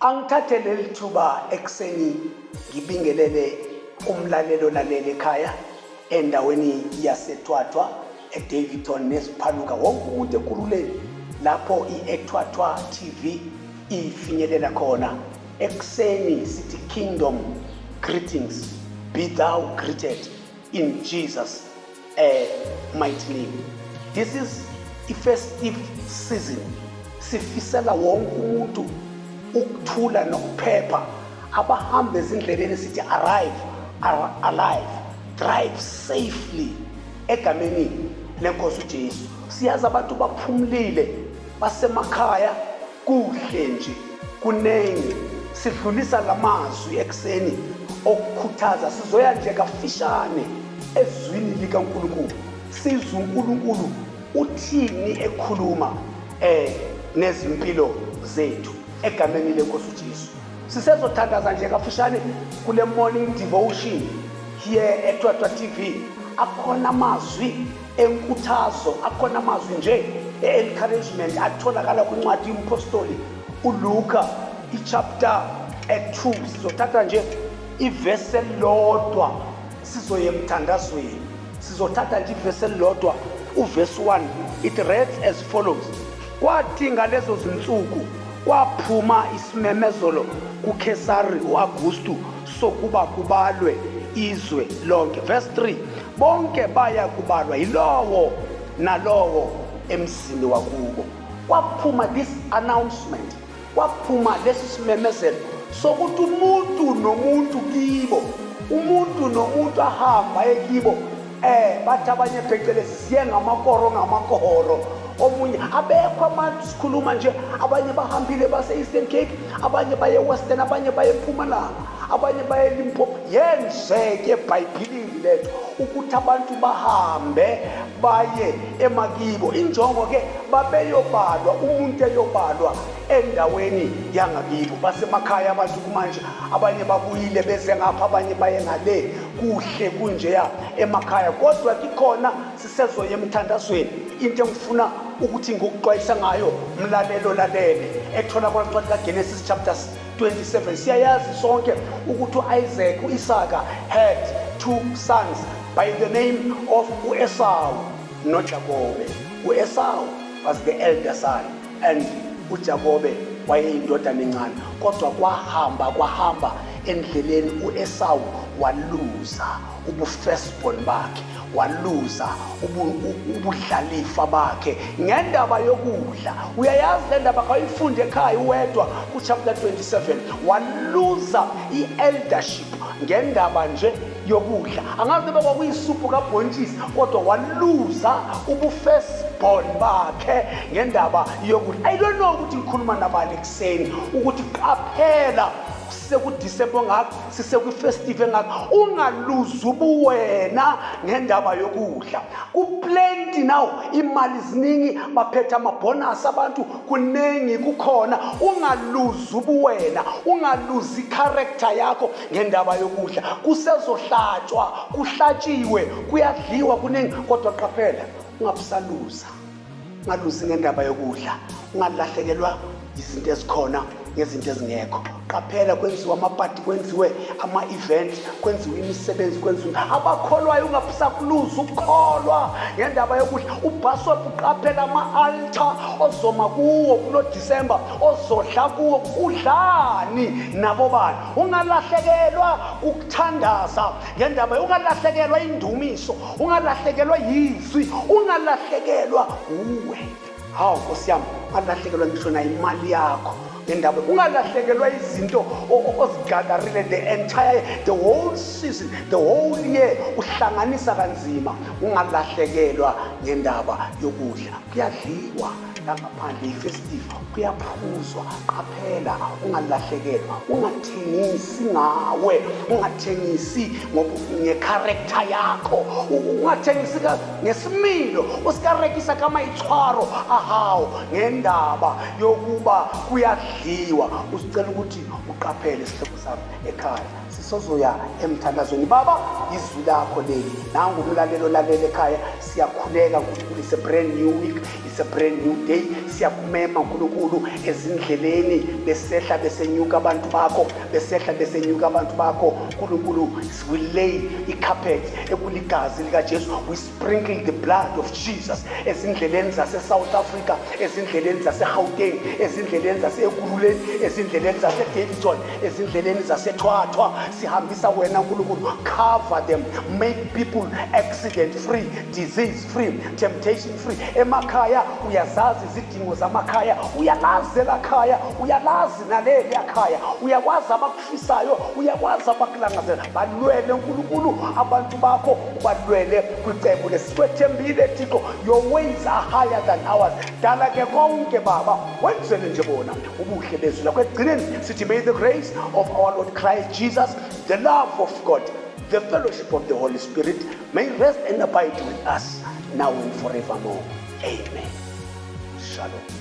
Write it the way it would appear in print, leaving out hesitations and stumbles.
Angithathe leli thuba ekuseni ngibingelele umlalelo olalele ekhaya endaweni yaseThwathwa, eDaveyton neziphaluka, wonke umuntu eKurhuleni lapho i-Ethwathwa TV ifinyelela khona. Ekuseni sithi kingdom greetings, be thou greeted in Jesus mighty name. This is i-festive season. Sifisela wonke umuntu ukuthula nokuphepha. Abahamba ezindleleni sithi arrive alive, drive safely egameni lenkosi uJesu. Siyazi abantu baphumulile, basemakhaya, kuhle nje kuningi. Sidlulisa lamazwi ekuseni okukhuthaza. Sizoya nje kafishane ezwini likaNkulunkulu, sizwe uNkulunkulu uthini ekhuluma nezimpilo zethu egameni lenkosi uJesu. Sisezothandaza nje kafushane kule morning devotion here eThwathwa TV. Akhona amazwi enkuthazo, akhona amazwi nje e-encouragement atholakala kwincwadi yompostoli uLuka, ichapter 2. Sizothatha nje ivesi elilodwa, sizoye emthandazweni. Sizothatha nje ivesi elilodwa, uvesi 1. It reads as follows: Kwathi ngalezo zinsuku kwaphuma isimemezelo kuKhesari uAugustu sokuba kubalwe izwe lonke. Verse 3: Bonke baya kubalwa, yilowo nalowo emzini wakubo. Kwaphuma this announcement, kwaphuma lesi simemezelo sokuthi umuntu nomuntu kibo, umuntu nomuntu ahamba ekibo. Bathi abanye phecelezi siye ngamakoro ngamakoro, omunye abekho abantu. Sikhuluma nje abanye bahambile base-Eastern Cape, abanye baye Western, abanye baye eMpumalanga, abanye baye Limpopo. Yenzeke eBhayibhilini letho ukuthi abantu bahambe baye emakibo. Injongo ke babeyobalwa, umuntu eyobalwa endaweni yangakibo. Basemakhaya abantu kumanje, abanye babuyile beze ngapha, abanye baye ngale. Kuhle kunjeya emakhaya, kodwa kikhona sisezoya emthandazweni. Into engifuna ukuthi ngikuxwayisa ngayo, mlalelo lalele, etholakala incwadi kaGenesis chapter 27. Siyayazi sonke ukuthi u-Isaac, u-Isaka, had two sons by the name of u-Esau noJakobe. U-Esau was the elder son and uJakobe wayeyindodana encane, kodwa kwahamba kwahamba endleleni u-Esau waluza ubu-firstborn bakhe, waluza ubudlalifa bakhe ngendaba yokudla. Uyayazi le ndaba, kawuyifunde ekhaya uwedwa ku-chapter 27. Waluza i-eldership ngendaba nje yokudla. Angazi noma kwakuyisuphu kabhontshisi, kodwa waluza ubu-firstborn bakhe ngendaba yokudla. I don't know ukuthi ngikhuluma nabani ekuseni ukuthi qaphela, sekuDisemba ngakho, sisekwi-festive engakho, ungaluzi ubuwena ngendaba yokudla. Ku-plenty now, imali ziningi, baphethe amabhonasi abantu, kuningi kukhona. Ungaluzi ubuwena, ungaluzi i-character yakho ngendaba yokudla. Kusezohlatshwa, kuhlatshiwe, kuyadliwa kuningi, kodwa qaphela, ungabusaluza, ungaluzi ngendaba yokudla. Ungalahlekelwa izinto ezikhona ngezinto ezingekho. Qaphela, kwenziwa amapati, kwenziwe ama-event, kwenziwe imisebenzi, kwenziwe abakholwayo. Ungabusakuluza ukukholwa ngendaba yokudla. Ubhasop, uqaphela ama-altar ozoma kuwo kulo Disemba, ozodla kuwo. Udlani nabo bani? Ungalahlekelwa ukuthandaza ngendaba, ungalahlekelwa indumiso, ungalahlekelwa yizwi, ungalahlekelwa uwe. Hawu nkosi yami, ungalahlekelwa ngisho nayimali yakho ngendaba, ungalahlekelwa izinto ozigatharile the entire, the whole season, the whole year, uhlanganisa kanzima. Ungalahlekelwa ngendaba yokudla. Kuyadliwa la ngaphandle, i-festive, kuyaphuzwa. Qaphela, ungalahlekelwa. Ungathengisi ngawe, ungathengisi nge-character yakho, ungathengisi ngesimilo, o se ka rekisa ka maitshwaro a hao ngendaba yokuba kuyadliwa. Usicela ukuthi uqaphele, sihlobo sami ekhaya. Sisozoya emthandazweni. Baba, izwi lakho leli, nangu umlalelo olalela ekhaya. Siyakhuleka, Nkulunkulu. It's a brand new week, it's a brand new day. Siyakumema uNkulunkulu ezindleleni, besehla besenyuka abantu bakho, besehla besenyuka abantu bakho. uNkulunkulu, we lay icarpet ekuligazi likaJesu. We sprinkle the blood of Jesus ezindleleni zase-South Africa, ezindleleni zase-Gauteng, ezindleleni zase-Ekurhuleni, ezindleleni zase-Daveyton, ezindleleni zaseThwathwa. Sihambisa wena uNkulunkulu. Cover them, make people accident free, disease free, temptation free. Emakhaya uyazazi izidingo zamakhaya, uyalazi elakhaya, uyalazi naleli yakhaya, uyakwazi abakufisayo, uyakwazi abakulangazela. Balwele uNkulunkulu abantu bakho, ubalwele kwicebo lesikwethembile. Thixo, your ways are higher than ours. Dala ke konke Baba, wenzele nje bona ubuhle bezwi lakho. Ekugcineni sithi, may the grace of our Lord Christ Jesus, the love of God, the fellowship of the Holy Spirit may rest and abide with us now and forevermore. Amen. Shalom.